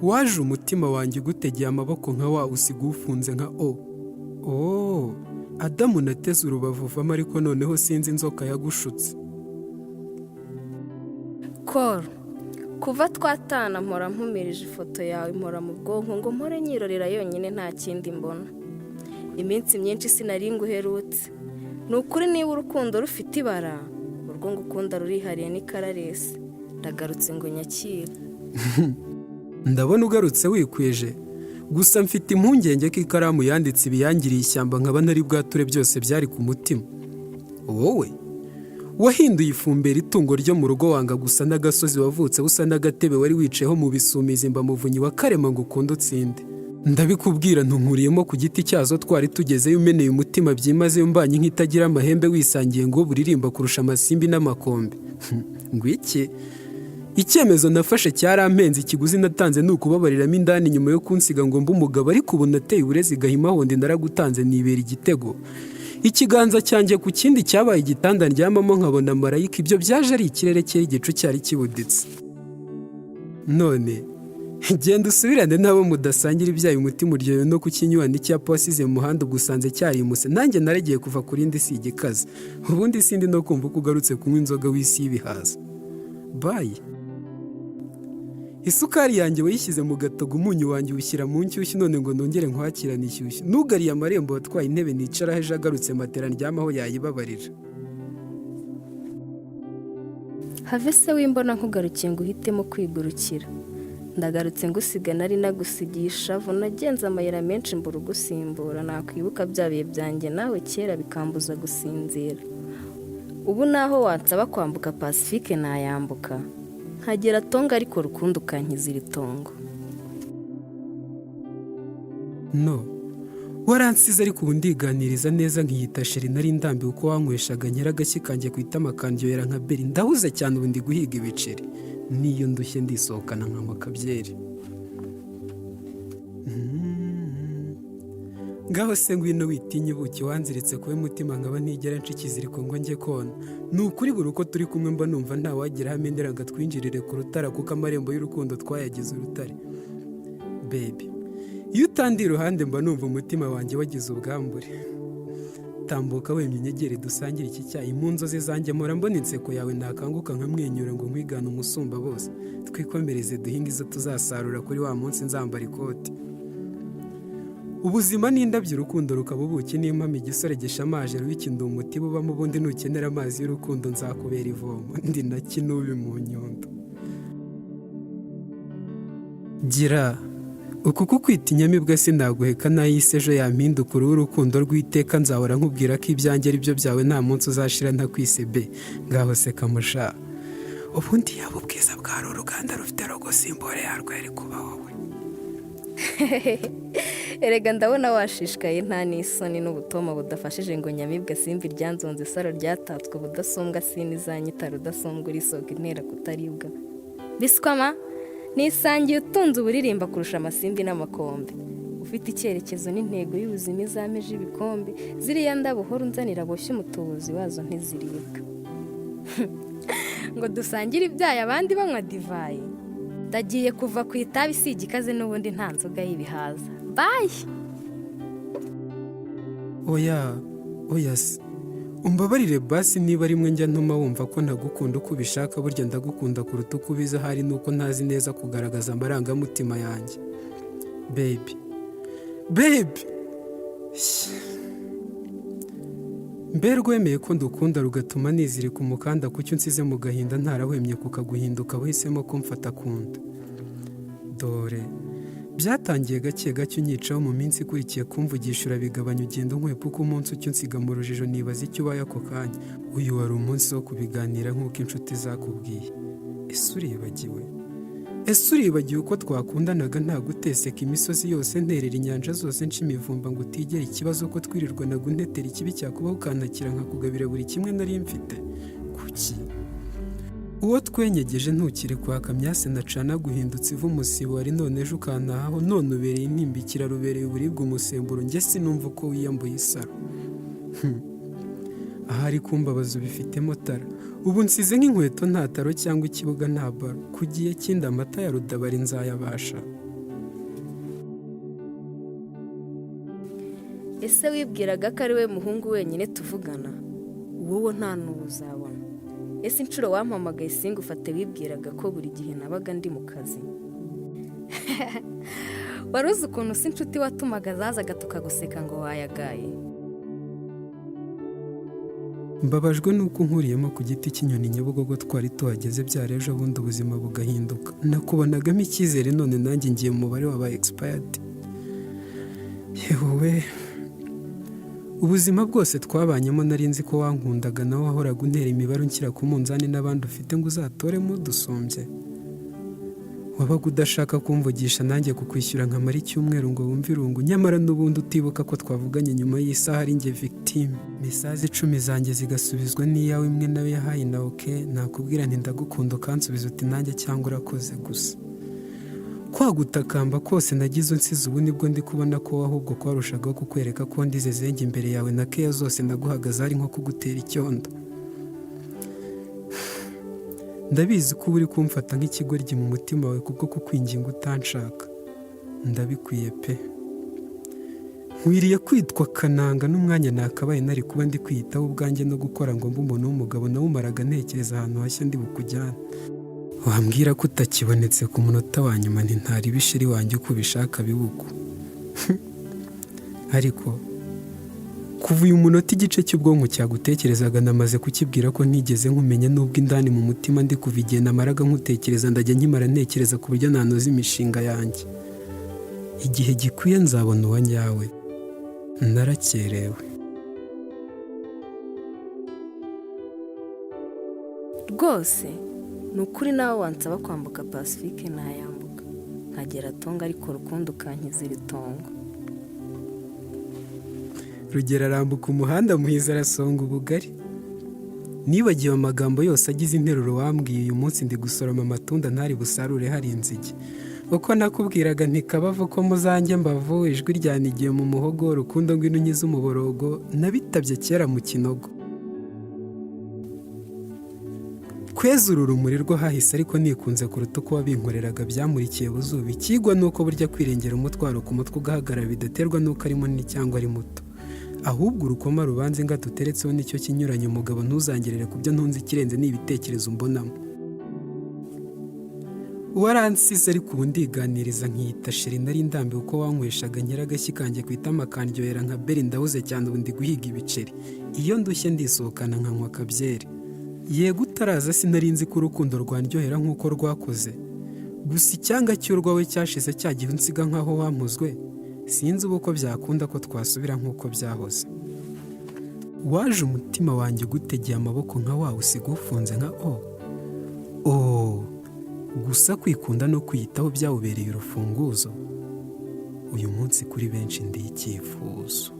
Waje umutima wanjye ugutegeye amaboko nka wa usiga uwufunze nka o. Oh, Adamu, nateze urubavu uvamo, ariko noneho sinzi inzoka yagushutse. Koro, kuva twatana mpora mpumirije ifoto yawe, mpora mu bwonko ngo mpore nyirorera yonyine, nta kindi mbona. Iminsi myinshi sinari nguherutse. Ni ukuri, niba urukundo rufite ibara, urwo ngukunda rurihariye, ni kararesi. Ndagarutse ngo nyakire. Ndabona ugarutse wikwije, gusa mfite impungenge ko ikaramu yanditse ibiyangiriye ishyamba, nkaba ntari bwature byose byari ku mutima. Wowe wahinduye ifumberi itungo ryo mu rugo, wanga gusa n'agasozi wavutse usa n'agatebe wari wicayeho mu bisumizi. Mba muvunyi wa Karema ngo ukunde utsinde. Ndabikubwira ntunkuriyemo ku giti cyazo, twari tugezeyo umeneye umutima byimazeyo, mbanye nk'itagira amahembe, wisangiye ngo buririmba kurusha amasimbi n'amakombe. Ngo iki icyemezo nafashe cyarampenze, ikiguzi natanze ni ukubabariramo indani nyuma yo kunsiga ngo mbe umugabo. Ariko ubu nateye uburezi gahima hondi, naragutanze nibera igitego. Ikiganza cyanjye ku kindi cyabaye igitanda ndyamamo nkabona marayika. Ibyo byaje ari ikirere cyera, igicu cyari kibuditse. None genda usubirane n'abo mudasangira ibyayi, umutima uryohewe no kukinywa n'icyapa wasize mu muhanda ugusanze cyarimuse. Nanjye naragiye kuva ku rindi si igikaze, ubundi sindi no kumva ko ugarutse kunywa inzoga w'isi y'ibihaza. Bye. Isukari yanjye wayishyize mu gatogo, umunyu wanjye uwushyira mu nshyushyu, none ngo nongere nkwakirane ishyushyu. Nugariye amarembo, watwaye intebe nicaraho, ejo agarutse matera ndyamaho yayibabarira. Have se wimbona nkugarukiye ngo uhitemo kwigurukira. Ndagarutse ngusiga nari nagusigiye ishavu. Nagenze amayira menshi mbura ugusimbura, nakwibuka bya bihe byanjye nawe kera bikambuza gusinzira. Ubu naho wansaba kwambuka Pasifike nayambuka nkagera Tonga, ariko rukundo ukankiza iri tongo. No waransize, ariko ubu ndiganiriza neza nkiyita chérie. Nari ndambiwe uko wanyweshaga nkera agashyi kanjye ku itama kandyohera nka beri. Ndahuze cyane, ubu ndi guhiga ibiceri, n'iyo ndushye ndisohokana nkanywa akabyeri. Ngaho se ngwino witinya ubuki wanziritse kuba mutima, nkaba ntigera nca ikiziriko ngo njye kona. Ni ukuri, buri uko turi kumwe mba numva ntawagira aho amendera ngo atwinjirire ku rutara, kuko amarembo y'urukundo twayagize urutare. Baby, iyo utandi iruhande mba numva umutima wanjye wagize ubwambure. Tambuka wemye unyegere dusangire iki cyayi. Mu nzozi zanjye mpora mbona inseko yawe, nakanguka nkamwenyura ngo nkwigane umusumba bose. Twikomereze duhinge izo tuzasarura kuri wa munsi nzambara ikoti. Ubuzima ni indabyo, urukundo rukaba ubuki n'impamo. Igisore gishamaje rubikinda umutiba ubamo. Ubundi nukenera amazi y'urukundo nzakubera ivomo, ndi na kinubi mu nyundo. Gira uku kukwita inyamibwa sinaguheka, n'ay'isi ejo yampinduka uruhu urukundo rw'iteka. Nzahora nkubwira ko ibyanjye ari byo byawe, nta munsi uzashira ntakwise be. Ngaho seka musha, ubundi yaba ubwiza bwari uruganda rufite logo, symbole yarwo yari kuba wowe. Erega ndabona washishikaye, nta n'isoni n'ubutoma budafashije ngo nyamibwa simba iryanzonze, isaro ryatatswe ubudasumbwa, sinizanyita rudasumbwa, uri isoko intera kutaribwa. Biswama nisangiye utunze uburirimba kurusha amasimbi n'amakombe, ufite icyerekezo n'intego y'ubuzima izameje ibikombe. Ziriya ndabo uhora unzanira boshye umutubuzi wazo ntiziribwa ngo dusangire ibyayi abandi banywa divayi. Ndagiye kuva ku itabi isiga ikaze, n'ubundi nta nzoga y'ibihaza. Bye. Oya, oya se, umbabarire basi niba rimwe njya ntuma wumva ko ntagukunda uko ubishaka. Burya ndagukunda kuruta uko ubizi, ahari nuko ntazi neza kugaragaza amarangamutima yanjye. Baby, baby, mbe rwemeye ko ndukunda rugatuma nizirika umukanda, kuki unsize mu gahinda ntarahwemye kukaguhinduka, wahisemo kumfata ku nda? Dore byatangiye gake gake unyicaho, mu minsi ikurikiye kumvugisha urabigabanya, ugenda unkwepa uko umunsi ucya, unsiga mu rujijo nibaza icyo ubaye ako kanya. Uyu wari umunsi wo kubiganira nk'uko inshuti zakubwiye. Ese uribagiwe? Ese uribagiwe uko twakundanaga nta guteseka, imisozi yose nterera, inyanja zose nca imivumba ngo utigera ikibazo, ko twirirwanaga untetera, ikibi cyakubaho ukantakira, nkakugabira buri kimwe nari mfite? Kuki uwo twenyegeje ntukiri kwaka myase nacana guhindutse ivu umusibo wari, none ejo ukantahaho? None ubereye intimbikira, rubereye uburibwe umusemburo, njye sinumva uko wiyambuye isaro. Ahari kumbabaza ubifitemo tara, ubu nsize nk'inkweto nta taro cyangwa ikibuga nta baro. Ku gihe kindi amata ya rudabari nzayabasha. Ese wibwiraga ko ari we muhungu wenyine tuvugana? Wowe nta n'uwo uzabona. Ese inshuro wampamagaye singufate wibwiraga ko buri gihe nabaga ndi mu kazi? Wari uzi ukuntu si inshuti watumaga zazaga tukaguseka ngo wayagaye? Mbabajwe nuko nkuriyemo ku giti cy'inyoni Nyabugogo twari tuhageze byari ejo bundi, ubuzima bugahinduka. Nakubonagamo icyizere, none nanjye ngiye mu mubare w'aba expired. Yewe, ubuzima bwose twabanyemo nari nzi ko wankundaga, nawe wahoraga untera imibare unshyira ku munzani n'abandi ufite ngo uzatoremo udusumbye. Wabaga udashaka kumvugisha nanjye kukwishyura nkamara icyumweru ngo wumve irungu, nyamara n'ubundi utibuka ko twavuganye nyuma y'isaha ari njye victime. Message 10 zanjye zigasubizwa n'iyawe imwe nawe yahaye na okay. Nakubwira nti ndagukunda, ukansubiza uti nanjye cyangwa urakoze gusa. Kwagutakamba kose nagize unsize, ubu nibwo ndi kubona ko ahubwo kwarushagaho kukwereka ko ndize zenge imbere yawe, na keya zose naguhagaze ari nko kugutera icyondo. Ndabizi ko uba uri kumfata nk'ikigoryi mu mutima wawe kubwo kukwinginga utanshaka. Ndabikwiye pe, nkwiriye kwitwa kananga n'umwanya nakabaye nari kuba ndi kwiyitaho ubwanjye no gukora ngo mbe umuntu w'umugabo, nawumaraga ntekereza ahantu hashya ndi bukujyane. Wambwira ko utakibonetse ku munota wa nyuma, nti ntari bisheri wanjye, uko ubishaka bibuku. Ariko kuva uyu munota igice cy'ubwonko cyagutekerezaga namaze kukibwira ko ntigeze nkumenya, n'ubwo indani mu mutima ndi kuva igihe namaraga nkutekereza ndajya nkimara ntekereza ku buryo nanoza imishinga yanjye. Igihe gikwiye nzabona uwa nyawe. Narakerewe. Rwose ni ukuri, nawe wansaba kwambuka Pasifike nayambuka nkagera Tonga, ariko urukundo ukankiza iri tongo. Rugero arambuka umuhanda, Muhizi arasonga ubugari. Nibagiwe amagambo yose agize interuro wambwiye. Uyu munsi ndi gusoroma amatunda ntari busarure hari inzige. Uko nakubwiraga nti kabavu ko muzanjye mbavu, ijwi ryanigiye mu muhogo, rukundo ngwino unkize umuborogo, nabitabye kera mu kinogo. Kweza uru rumuri rwo hahise, ariko nikunze kuruta uko wabinkoreraga byamurikiye buzuba. Ikigwa ni uko burya kwirengera umutwaro ku mutwe ugahagarara bidaterwa n'uko ari munini cyangwa ari muto, ahubwo urukoma rubanza ingata uteretseho nicyo kinyuranye. Umugabo ntuzangerere ku byo ntunze, ikirenze ni ibitekerezo umbonamo. Waransize ariko ubu ndiganiriza nkiyita chérie. Nari ndambiwe uko wanyweshaga nkera agashyi kanjye ku itama kandyohera nka beri. Ndahuze cyane, ubu ndi guhiga ibiceri. Iyo ndushye ndisohokana nkanywa akabyeri. Yego utaraza sinari nzi ko urukundo rwandyohera nk'uko rwakoze. Gusa icyanga cy'urwawe cyashize cya gihe unsiga nk'aho wampuzwe. Sinzi ubu ko byakunda ko twasubira nk'uko byahoze. Waje umutima wanjye ugutegeye amaboko nka wa usiga ufunze nka o o. Gusa kwikunda no kwiyitaho byawubereye urufunguzo. Uyu munsi kuri benshi ndi icyifuzo.